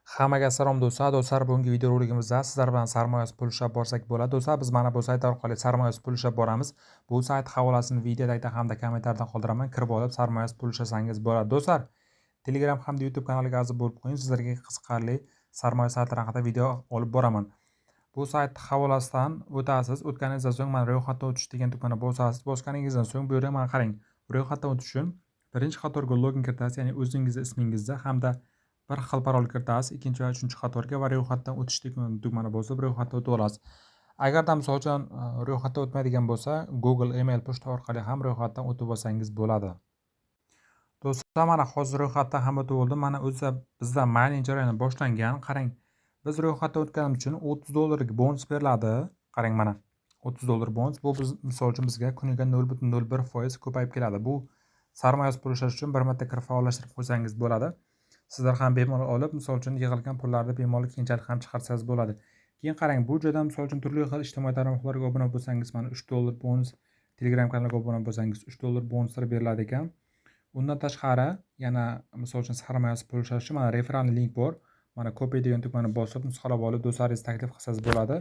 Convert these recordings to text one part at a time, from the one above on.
Hammaga salom, do'stlar. Do'stlar, bugungi videorolikimizda sizlar bilan sarmoyasiz pul ishlab borsak bo'ladi. Do'stlar, biz mana bu sayt orqali sarmoyasiz pul ishlab boramiz. Bu sayt havolasini video tagida hamda kommentariyada qoldiraman. Kirib olib sarmoyasiz pul ishlasangiz bo'ladi. Do'stlar, Telegram hamda YouTube kanaliga a'zo bo'lib qo'ying. Sizlarga qiziqarli sarmoya saytlari haqida video olib boraman. Bu sayt havolasidan o'tasiz. O'tganingizdan so'ng mana ro'yxatdan o'tish degan tugmani bosasiz. Bosganingizdan so'ng bu yerga mana qarang. Ro'yxatdan o'tish uchun birinchi qatorga login kiritasiz, ya'ni o'zingizni ismingizni hamda bir xil parol kiritasiz, ikkinchi va uchinchi qatorga va ro'yxatdan o'tish tugmani bosib ro'yxatdan o'tib olasiz. Agarda misol uchun ro'yxatdan o'tmaydigan bo'lsa, Google, email, pochta orqali ham ro'yxatdan o'tib olsangiz bo'ladi. Do'stlar, mana hozir ro'yxatdan ham o'tib oldim. Mana o'zi bizda mayning jarayoni boshlangan. Qarang, biz ro'yxatdan o'tganimiz uchun 30 dollarlik bonus beriladi. Qarang, mana 30 dollar bonus. Bu biz misol uchun bizga kuniga 0,01% ko'payib keladi. Bu sarmoyasiz pul ishlash uchun bir marta kirib faollashtirib qo'ysangiz bo'ladi. Sizlar ham bemalol olib, misol uchun yig'ilgan pullarni bemalol keyinchalik ham chiqarsangiz bo'ladi. Keyin qarang, bu joyda misol uchun turli xil ijtimoiy tarmoqlarga obuna bo'lsangiz, mana 3 dollar bonus, Telegram kanaliga obuna bo'lsangiz 3 dollar bonuslar beriladi ekan. Undan tashqari yana misol uchun sarmoyasiz pul ishlash uchun mana referral link bor. Mana copy degan tugmani bosib, nusxalab olib do'stlaringizni taklif qilsangiz bo'ladi.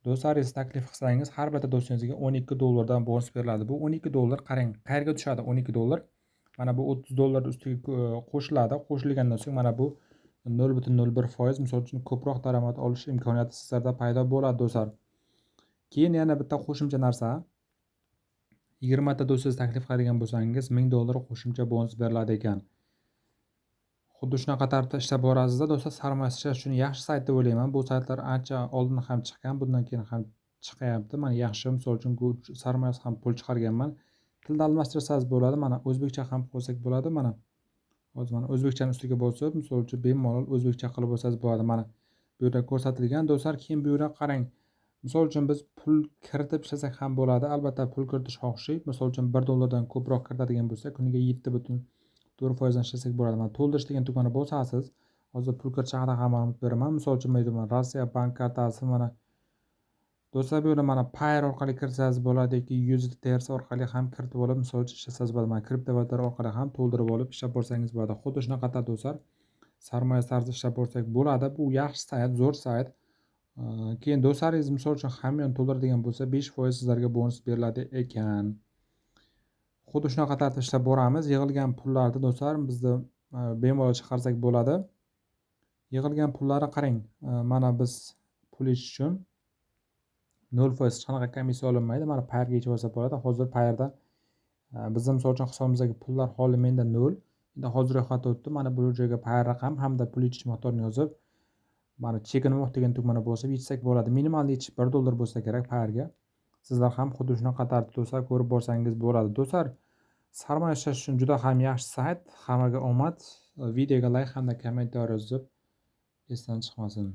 Do'stlaringizni taklif qilsangiz, har bitta do'stingizga 12 dollardan bonus beriladi. Bu 12 dollar qarang, qayerga tushadi 12 dollar? Mana bu 30 dollar ustiga qo'shiladi. Qo'shilgandan so'ng mana bu 0,01% misol uchun ko'proq daromad olish imkoniyati sizlarda paydo bo'ladi, do'stlar. Keyin yana bitta qo'shimcha narsa. 20 ta do'stingizni taklif qiladigan bo'lsangiz, 1000 dollar qo'shimcha bonus beriladi ekan. Xuddi shunaqa tartibda ishlab borasizda, do'stlar, sarmoya ishlash uchun yaxshi sayt deb o'ylayman. Bu saytlar ancha oldin ham chiqqan, bundan keyin ham chiqayapti. Mana yaxshi, misol uchun sarmoyasiz ham pul chiqarganman. Tilni almashtirsangiz bo'ladi. Mana o'zbekcha ham qo'ysak bo'ladi. Mana hozir mana o'zbekchani ustiga bosib, misol uchun bemalol o'zbekcha qilib olsangiz bo'ladi. Mana bu yerda ko'rsatilgan, do'stlar. Keyin bu yerda qarang. Misol uchun biz pul kiritib ishlasak ham bo'ladi. Albatta pul kiritish xohishi, misol uchun 1 dollardan ko'proq kiritadigan bo'lsa, kuniga 7,4% dan ishlasak bo'ladi. Mana to'ldirish degan tugmani bosasiz. Hozir pul kiritish haqida ham ma'lumot beraman. Misol uchun mana Rossiya bank kartasi, mana do'stlar, bu yerda mana Payeer orqali kirsangiz bo'ladi yoki USDT TRC orqali ham kiritib olib, misol uchun ishlasangiz bo'ladi. Mana kriptovalyutalar orqali ham to'ldirib olib ishlab borsangiz bo'ladi. Xuddi shunaqa do'stlar, sarmoya tarzida ishlab borsak bo'ladi. Bu yaxshi sayt, zo'r sayt. Keyin do'stlaringiz misol uchun hamyon to'ldiradigan bo'lsa, 5% sizlarga bonus beriladi ekan. Xuddi shunaqa tartibda ishlab boramiz. Yig'ilgan pullarni, do'stlar, bizni bemalol chiqarsak bo'ladi. Yig'ilgan pullarni qarang, mana biz pul yechish uchun 0% hech qanaqa komissiya olinmaydi. Mana Payeerga yechib olsa bo'ladi. Hozir Payeerda bizni misol uchun hisobimizdagi pullar holi menda 0. Endi hozir ro'yxatdan o'tdim. Mana bu joyga Payeer raqam hamda pul yechish miqdorini yozib, mana чекинуть degan tugmani bosib yechsak bo'ladi. Minimal yechish 1 dollar bo'lsa kerak Payeerga. Sizlar ham xuddi shunaqa tartibda, do'stlar, ko'rib borsangiz bo'ladi. Do'stlar, sarmoya ishlash uchun juda ham yaxshi sayt. Hammaga omad. Videoga layk hamda kommentar yozib esdan chiqmasin.